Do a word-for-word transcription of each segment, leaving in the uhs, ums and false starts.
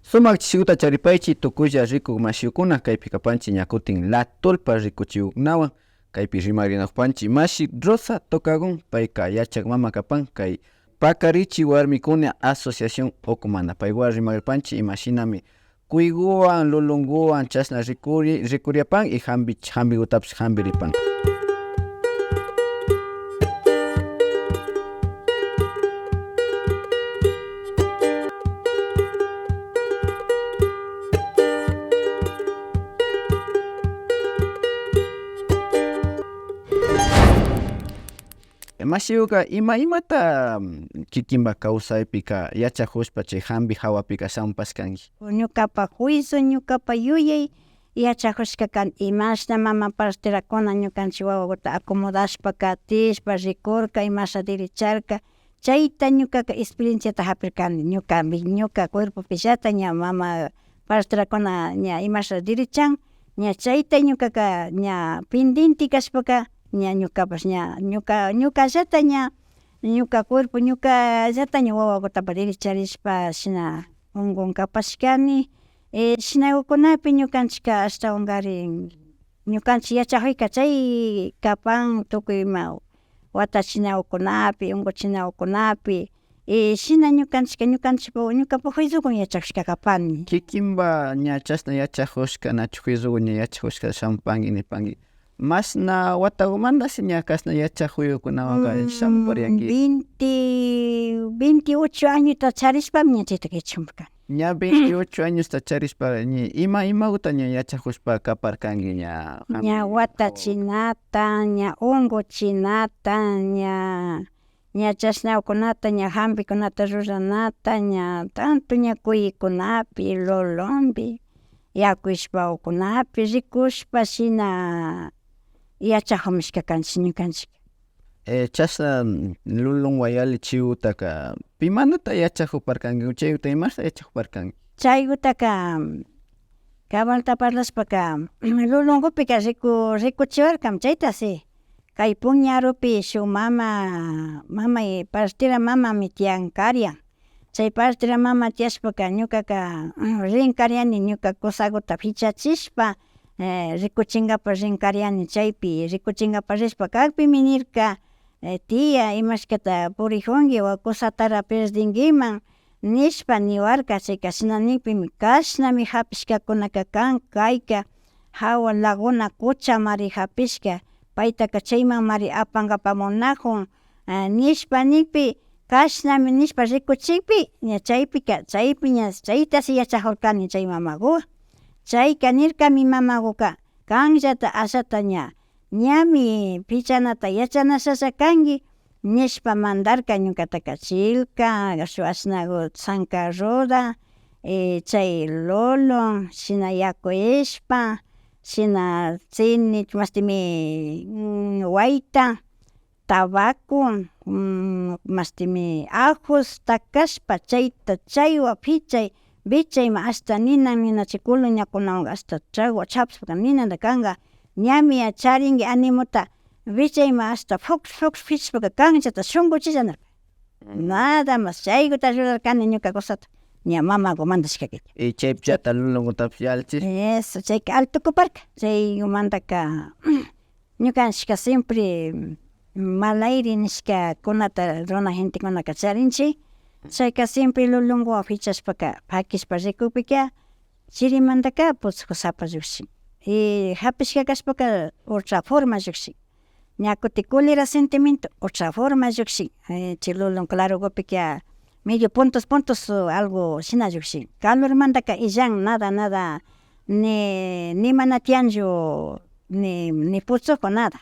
Sumak chishikuta charipaychik tukuylla rikuk mashikuna, kaypi kapanchik ña kutin Latolpa rikuchikunawan. Kaypi rimakrinakupaychik mashi Rosa Tocagón, payka yachak mama kapan kay Pakarichi Warmikuna Asociación Ukumanta. Paywan rimakripanchik imashinami kuykuwan, lulunkuwan chashna rikuri-, rikuriapan y hampi-, hampikutapish hampiripan. Mashikuka ima, imata, mm, kikinpa kawsaypika yachakushpa chay hampi hawapika shamupashkanki? Ñukapa juicio, ñukapa yuyay yachakushka kan, imashna mama parterakuna ñukanchik wawakuta acomodashpa katishpa rikurka, imasha diricharka, chayta ñukaka experienciata hapirkani. Ñuka, ñuka cuerpopillata ña mama parterakuna ña imasha dirichan, ña chayta ñukaka ña pendiente kashpaka, ña ñukapash ña, ñuka, ñukallata ña, ñuka cuerpo, ñukallata ña wawakutapash diricharishpa shina ungun kapashkani. Eh, shinakukunapi ñukanchikka ashtawankarin, ñukanchik yachakuyka chay kapan tukuy ima watachinakukunapi, unguchinakukunapi, eh, shina ñukanchikka, ñukanchikpa, ñukapa juiciokun yachakushka kapani. Kikinpa ña chashna yachakushka, nachu juiciokun ña yachakushka shamupanki nipanki. Mashna watakumantashi ña kashna yachakuykunawanka shamuparianki? Veinte, veintiocho añota charishpami ña chayta yachakupurkani. Ña veintiocho añosta charishpa, ña ima, imakuta ña yachakushpa kaparkanki ña? Ña watachinata, ña unguchinata, ña, ña chashnakukunata, ña hampikunata ruranata, ña tanto ña kuyikunapi, lulunpi, yakuyashpakukunapi rikushpa shina yachakumushka kanchik ñukanchik. Eh, chashna, mm, lulunwan yalli chikutaka, pimantata yachakuparkanki? Chaykuta imashna yachakuparkanki? Chaykutaka, mm, cabalta parlashpaka, lulunkupika riku-, rikuchiwarkami chayta, sí. Kay Puñarupi shuk mama, mama, partera mamami tiyan karian. Chay partera mama tiyashpaka ñukaka, rinkariani ñuka kusakuta pichachishpa, eh, rikuchinkapak rinkariani. Chaypi rikuchinkapak rishpa kakpimi nirka, eh, tia, imashkata purikunki, o kusatara perdinkiman nishpa niwarka. Chayka shina nikpimi, kashnami hapishkakunaka kan, kayka hawa laguna kuchamari hapishka, paytaka chaymanmari apankapak munakun, ah, nishpa nikpi, kashnami nishpa rikuchikpi, ña chaypika, chaypi ña chaytashi yachakurkani chay mamakuwan. Chayka nirkami mamakuka, kanllata ashata ña, ñami pichanata yachanashalla kanki, nishpa mandarka ñukataka chilka, shuk ashnaku zancarruda, eh, chay lulun, shina yakuyashpa, shina tsini, mashtimi, mm, wayta, tabaco, mm, mashtimi ajos takashpa, chayta chaywan pichay, pichayman ashta ninan, nina chay coloñakunawanka ashta chaywan chapashpaka ninanta kanka, ñami charinki animota, pichayman ashta fuks, fuks pichashpaka kanllata shunkuchilla nirka. Nada más, chaykuta rurarkani ñuka kusata, ña mamaku mandashka kika. Y chaypillata lulunkutapish yallichish. Eso, chayka alli tukuparka. Chaymantaka ñukanchikka siempre mal aire nishkakunata runa gentekunaka charinchik. Chayka siempre lulunkuwan pichashpaka pakishpa rikukpika, chirimantaka puchukusapa llukshin. Y hapishka kashpaka otra forma llukshin. Ña kutin cólera sentimiento otra forma llukshin. Eh, chay lulun clarokupika medio puntos, puntos, uh, algo shina llukshin. Calormantaka illan, nada, nada, ni, ni mana tiyanchu, ni, ni puchuku, nada.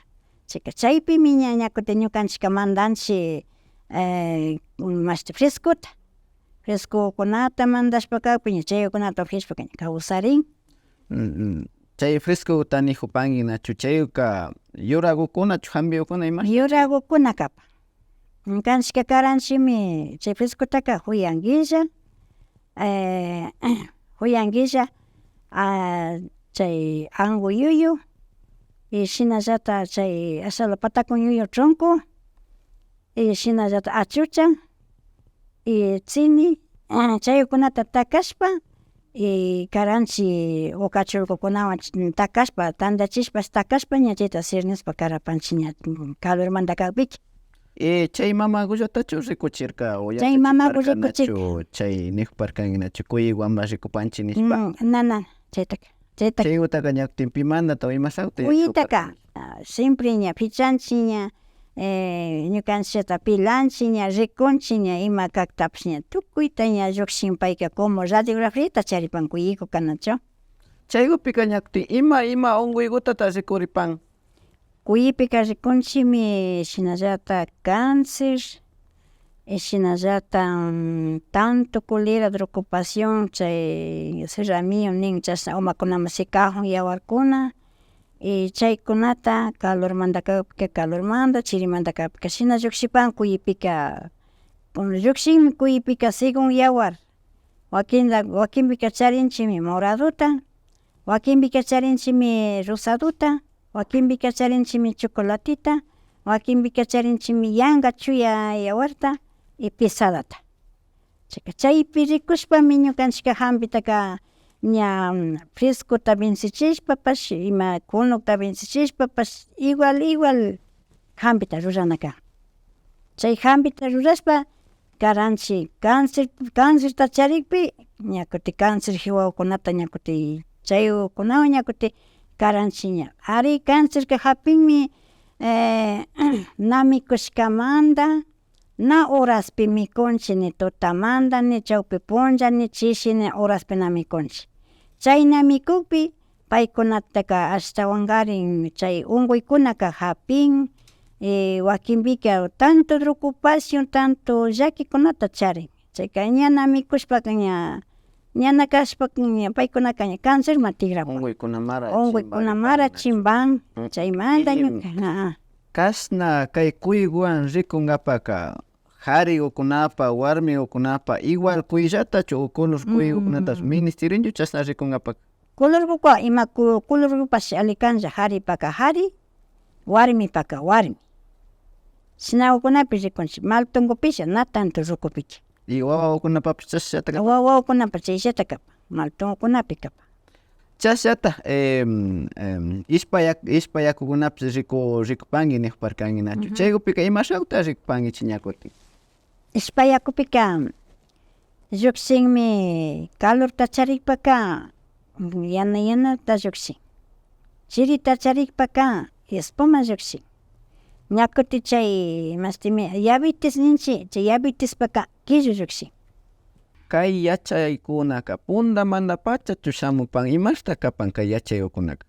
Chayka, chaypimi ña, ña kutin ñukanchikka mandanchik, eh, mashti frescota. Frescokunata mandashpa kakpi ña chaykunata upyashpaka ña kawsarin. Mm, mm. Chay frescota nikupanki nachu, chayka yurakukunachu, hampikukuna ima? Yurakukuna kapan. Ñukanchikka karanchikmi chay frescotaka kuyankilla, eh, kuyankilla, ah, chay anku yuyu, y shinallata chay ashala patakun yuyu trunku, y shinallata achucha, y tsini, ah, chaykunata takashpa, y karanchik uka churkukunawan ch-, takashpa, tantachishpa, takashpa ña chayta sirnishpa karapanchik ña, mm, calormanta kakpika. Y chay mamagullatachu rikuchirka o chay mamagu yachachiparka rikuchirka. Nachu, chay nijuparkanki nachu, kuyiguwanpash rikupanchik nishpa? Mm, na, na, chaytaka, chaytaka. Chaygutaka ña kutin pimandata o imashaguta yachakuytaka, yachachiparkanki? Ah, siempre ña pichanchik ña, eh, ñukanchikllata pilanchik ña, rikunchik ña, ima kaktapish ña, tukuyta ña llukshin payka como radiografiata charipan kuyiku kanachu. Chaygupika ña kutin ima, ima unkuygutata rikuripan? Kuyipika rikunchikmi shinallata cáncer, y shinallata, mm, tanto cólera de ocupación, chay serramiento nin, chashna umakunaman secajun yawarkuna, y chaykunata calormanta kakpika calormanta, chirimanta kakpika shina llukshipan kuyipika, mm, llukshinmi kuyipika según yawar, wakinta, wakinpika charinchikmi moradota, wakinpika charinchikmi rosadota, wakinpika charinchikmi chocolateta, wakinpika charinchikmi yanka chuya yawarta y pesadata. Chayka, chaypi rikushpami ñukanchikka hampitaka ña, mm, frescota vencichishpapash, ima kunukta vencichishpapash, igual, igual hampita rurana kan. Chay hampita rurashpa karanchik cáncer, cáncerta charikpi, ña kutin cáncer kiwakunata ña kutin chaykunawan ña kutin karanchik ña. Ari, cáncerka hapinmi, eh, na mikushkamanta, na horaspi mikunchik, ni tutamanta, ni chawpi punlla, ni chishi, ni horaspi na mikunchik. Chayna mikukpi paykunataka ashtawankarin chay unkuykunaka hapin, eh, wakinpika tanto preocupación, tanto llakikunata charin. Chayka ña na mikushpaka ña, ña na kashpaka ña paykunaka ña cáncerman tikrapan. Unkuykunamara chimban, chimban. Mm. Chaymanta y ñuka, ah, ah. Kashna kay kuyguwan rikunkapaka, karigukunapa, warmigukunapa igual kuyllatachu o color kuygukunatachu ministirinchu chashna rikunkapaka? Colorgukuwan ima cu-, colorgupash alli kanlla, karipaka kari, warmipaka warmi. Shinagukunapi rikunchik, maltungupish na tanto rukupichu. Y wawagukunapapash chashnata kapan. Wawagukunapash chayllata kapan, maltungukunapi kapan. Chashnata, em, em, ishpa yak-, ishpa yakukunapish riku-, rikupanki nijuparkanki nachu. Ujú. Chaygupika imashata rikupankichik ña kutin? Ishpa yakupika llukshinmi calorta charikpaka yana yanata llukshin. Chirita charikpaka espuma llukshin. Ña kutin chay mashtimi diabetes ninchik, chay diabetespaka killu llukshin. Kay yachaykunaka puntamantapachachu shamupan, imashta kapan kay yachaykunaka?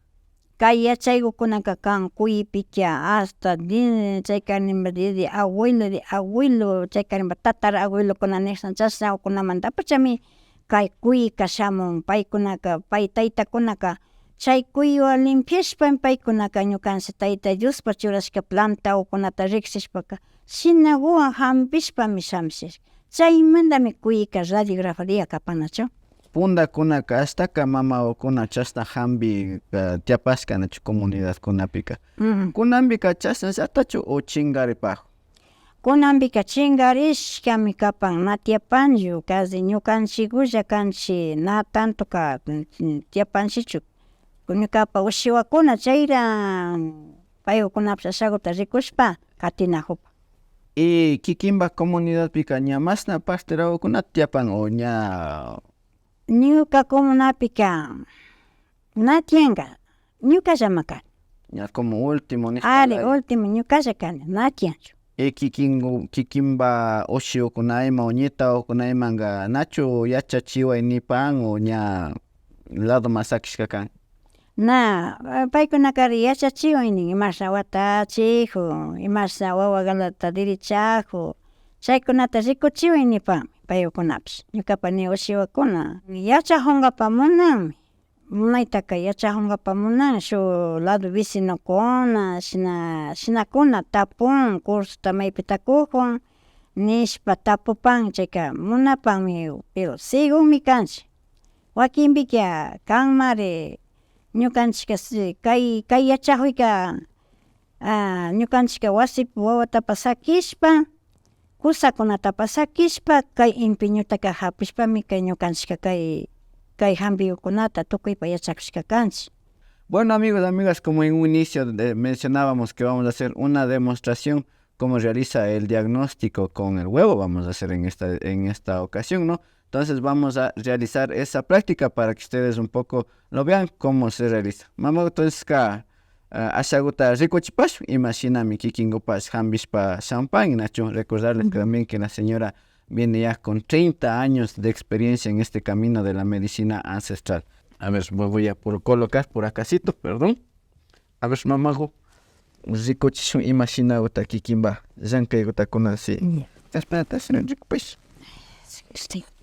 Kay yachaygukunaka kan kuyipika hasta de, chayka nima, de, de abuelo, de abuelo, chayka nima, tatara abuelokuna nishna chashnagukunamantapachami kay kuyika shamun. Paykunaka, pay taytakunaka chay kuywan limpiashpami paykunaka ñukanchik Tayta Diospa churashka plantagukunata riksishpaka shinaguwan hampishpami shamshishka. Chaymantami kuyika radiografía kapan nachu. Puntakunaka ashtaka mamagukuna chashna hampi, eh, tiapashka nachu comunidadkunapika. Ujú. Kunanpika chashnallatachu o chinkaripajun? Kunanpika chinkarishkami kapan, na tiapanchu, casi ñukanchikgulla kanchik, na tantoka, mm, tiapanchikchu. Ñukapa ushiwakuna chayra paygukunapash ashaguta rikushpa katinajupa. Y kikinpa comunidadpika ña mashna parteragukunata tiapan o ña? Ñuka comunapika na tianka, ñukallami kani. Ña como último nishpa. Ari, laya. Último ñukalla kani, na tianchu. Y kikingu-, kikinpa ushiyukuna ima o ñitawakuna imanka nachu yachachiway nipan o ña ladoman sakishka kan? Na, paykunakari yachachiway nin, imasha watachijun, imasha wawagalata dirichajun, chaykunata rikuchiway nipanmi paykunapish. Ñukapa ni ushiwakuna yachajunkapak munanmi, munaytaka yachajunkapak munan, shuk lado vecinokuna, shina, shinakuna tapun, cursota maypi takujun nishpa tapupan, chayka munapanmi, pero segunmi kanchik. Wakinpika kanmari, ñukanchikka si-, kay, kay yachajuyka, ah, ñukanchikka wasipi wawatapash sakishpa, kusakunatapash sakishpa, kay empeñotaka japishpami kay ñukanchikka kay kay hampiyukunata tukuypa yachakushka kanchik. Bueno, amigos, amigas, como en un inicio de- mencionábamos que vamos a hacer una demostración cómo realiza el diagnóstico con el huevo, vamos a hacer en esta, en esta ocasión, ¿no? Entonces vamos a realizar esa práctica para que ustedes un poco lo vean cómo se realiza. Mama, entonces, ka, ah, ashaguta rikuchipashun, imashinami kikingupash hampishpa shampan, nachu. Recordarles también que la señora viene ya con treinta años de experiencia en este camino de la medicina ancestral. A ver, voy a por colocar por acasito, perdón. A ver, mamagu, rikuchishun imashinaguta kikinpa llankayguta kunansi. Ya. Espérate, señor, rikupash.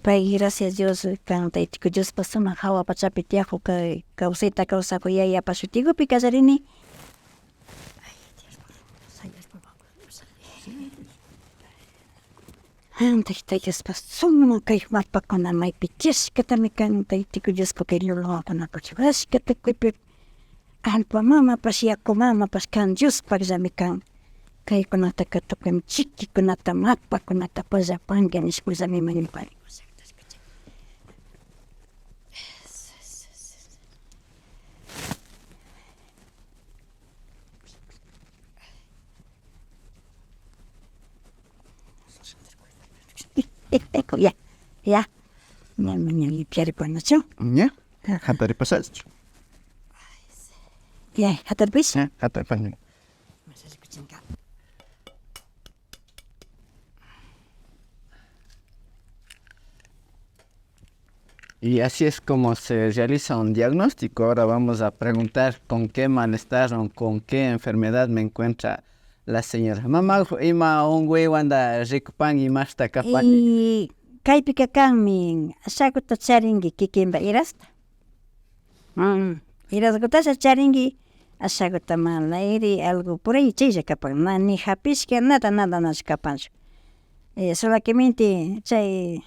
Pay, gracias Dios, kan Taytiku Diospa sumak hawa pachapi tiyakuk kay kawsayta kawsakuk yayapa shutigupi kallarini. Ay, Dios, por favor, Señor, por favor. Tayta Diospa sumak kay mapakuna maypi tiyashkatami kan, Taytiku Diospa kay lulawakunapash rurashka tukuypi. Allpa mamapash, yaku mamapash kan, Diospakllami kan. Kaykunataka tukuymi chikikunata, mapakunata pallapanki nishpallami mañapanki. Ya, ya. Ña, ña limpiaripanachu. Ya. Ajá. Jataripashachu. Ya, jataripish. Ya, jataripash. Y así es como se realiza un diagnóstico. Ahora vamos a preguntar con qué malestar o con qué enfermedad me encuentra la señora. Mama, ima unguywanta rikupanki, imashta kapani. Y kaypika kanmi, ashaguta charinki kikinpa irasta. Mm, irasgutalla charinki, ashaguta mana iri algo por ahí chaylla kapan, na ni japishka, nada, nada, nachu kapanchu. Eh, solamente chay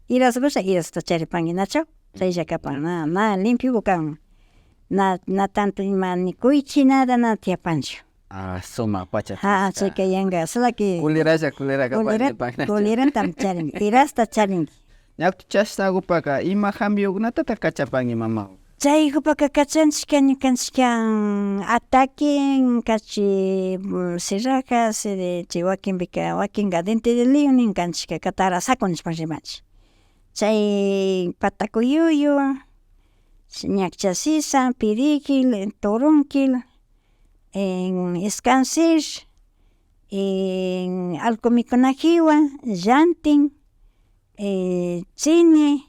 irasgulla irasta charipanki, nachu? Chaylla kapan, na, na limpiogu kan. Na, na tanto ima ni kuychi, nada, na tiyapanchu. Ah, sumak pacha. Ha, chayka yanga, solamente kuliralla, kulira kapan. Kulira, nipan, nachu? Kuliratam charinki, irasta charinki. Ña chashnagupaka ima hampiyukunatata kachapanki, mama? Chaygupaka kachanchikka ñukanchikka, mm, ataque, kachi, mm, sirraja, siri, chay wakinpika, wakinka diente de león ninkanchikka, catarasaco nishpa rimanchik. Chay pata kuyuyu, ñakcha sisa, pirikil, turunkil, eh, escansir, eh, allku mikuna jiwa, llantin, eh, chini,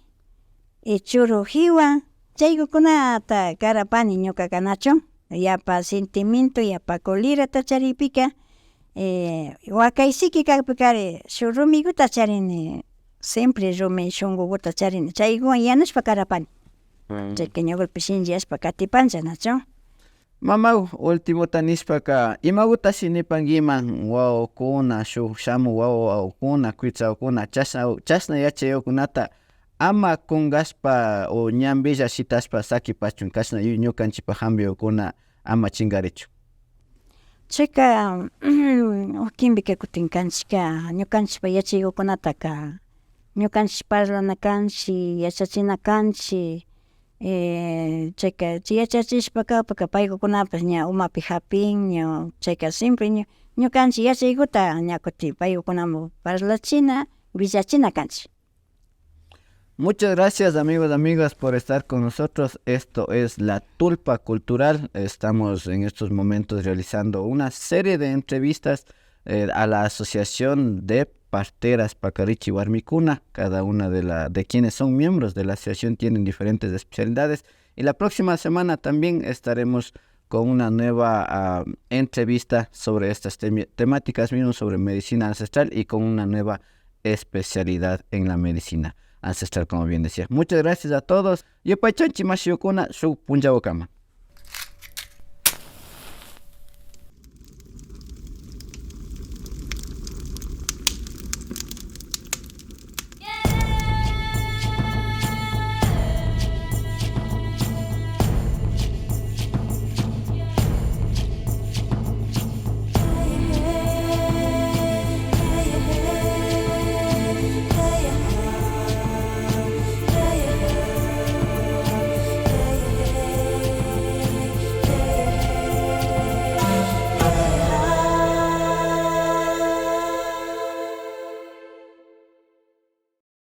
eh, churu jiwa, chaygukunata karapani ñukaka, nachu. Yapa sentimiento, yapa colirata charikpika, eh, wakay siki kakpikari shuk rumiguta charini, siempre rumi shunguguta charini, chayguwan yanushpa karapani. Mm. Chayka ñukapi shinchiyashpa katipancha, nachu. Mama, ultimota nishpaka, imagutashi nipankiman wawakuna, shuk shamuk wawa, wawakuna, kuytsa wawakuna, chashna, chashna yachayukunata ama kungashpa o ñanpilla shitashpa sakipachun, kashna yu-, ñukanchikpa hampiyukuna ama chinkarichun. Chayka, wakinpika kutin kanchikka, ñukanchikpa yachaykukunataka, ñukanchik parlana kanchik, yachachina kanchik, eh, chayka, chay yachachishpa kakpika, paykukunapash ña umapi japin, ña, chayka siempre ña, ñukanchik yachaykuta ña kutin paykukunaman parlachina, willachina kanchik. Muchas gracias, amigos, amigas, por estar con nosotros. Esto es La Tulpa Cultural. Estamos en estos momentos realizando una serie de entrevistas, eh, a la Asociación de Parteras Pacarichi Warmikuna. Cada una de la, de quienes son miembros de la asociación tienen diferentes especialidades. Y la próxima semana también estaremos con una nueva, ah, entrevista sobre estas temi-, temáticas mismo, sobre medicina ancestral y con una nueva especialidad en la medicina ancestral, como bien decía. Muchas gracias a todos. Yupaychanchik mashiyukuna, shuk punchawkama.